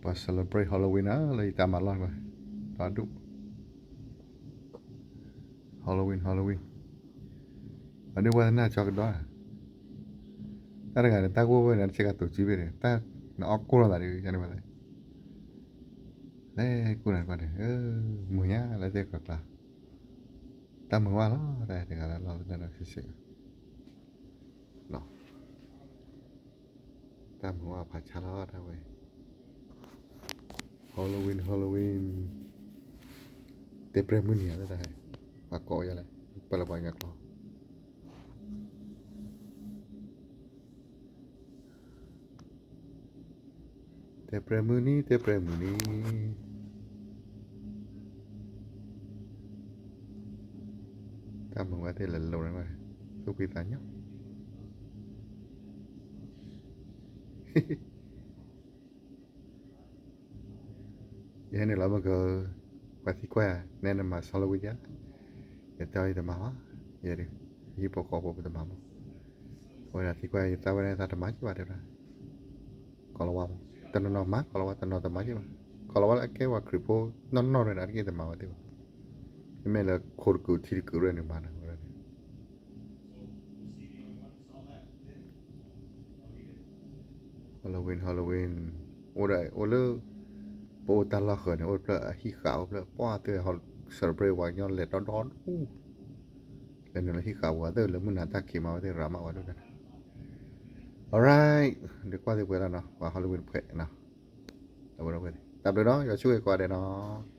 ပှၤ celebrate Halloween နၤလၢယတၢ်မၤလီၢ်န့ၣ်ဘၣ်, ဒီဒူၣ် Halloween Halloween, အဒုးပှၤသနၢ်ကၠီကဒီး, တၢ်တဂၤန့ၣ် တၢ်ကိၢ်ဝဲန့ၣ် တဆ့ကၤတိၤစုဘ့ၣ်န့ၣ် တၢ်နအီၣ်ကိၢ်လိာ်သးဒ်န့ၣ်ဘၣ်, လဲၤကိၢ်နၤကွၢ်န့ၣ်, မုာ်ညါလၢသ့ၣ်ကျါ, တၢ်မုာ်ဝဲလီၤ တၢ်တဂၤလၢလီၤလၢနဆ့ဆ့ တၢ်မုာ်ဝဲဖးဆါလီၤတၢ်ဝဲ, Halloween Halloween, တဲပြဲၢ်မုၢ်နံၤဧါလၢတၢ်, ပှၤကိးယၤလဲၣ်, ပှၤလၢပှၤကညီကျိာ်, တဲပြဲၢ်မုၢ်နံၤ တဲပြဲၢ်မုၢ်နံၤ, တၢ်မုာ်ဝဲသ့ၣ်လဲၤလိၤန့ၣ်, သူၣ်ဖှံသးညီ ယဟဲနုာ်လီၤမ့ၢ်က, ပှၤသံကွၢ်ယၤ နဲနမၤ Halloween ဧါ, ယတဲအီၤယတမၤဘၣ်, ယဲဒၣ်, ဟံၣ်ဖိဃီဖိပတမၤဘၣ်, အဝဲဒၣ်သံကွၢ်ယၤ ယသးဝဲန့ၣ်သးတမၤက့ၤဘၣ်တဲဒၣ်, ကီၤလၤဝါ, တနီၤနီၤမၤကီၤလၤဝါ တနီၤတမၤက့ၤဘၣ်, ကီၤလၤဝါလၢအကဲဝဲခရံာ်ဖိနီၢ်နီၢ်ရဲၣ်န့ၣ် အတက့ၢ်တမၤဝဲသ့ၣ်ဘၣ်, မ့မ့ၢ်လၢခိၣ်တကုာ်ထံတကုာ်ရဲၣ်န့ၣ်မၤန့ၣ်ဝဲဒၣ်န့ၣ် Halloween Halloween, အိၣ်ဒီး အိၣ်လၢ ပအိၣ်တၢ်လီၢ်ဃၢၤန့ၣ် အိၣ်တဖျၢၣ်အဟံၣ်ဃာ်အိၣ်ဖျၢၣ် ပှၢ်သ့ၣ် celebrate ပှၤကညီလဲၤဒီဒီဒူၣ်, လဲၤနုာ်လၢဟံၣ်ဃာ်ဝဲသ့ၣ် လၢမုၢ်နၤတၢ်ခံးမၤဝဲသ့ၣ် ရၤမးဝဲဒၣ်န့ၣ်, alright, ဒီးကွၢ်သ့ၣ်ပှဲၤလီၤနီၤ ပှၤ Halloween တဖှဲးနီၤ, တၢ်ဘျုးနီၤ ယွၤဆိၣ်ဂ့ၤကိးဂၤဒဲးနီၤ.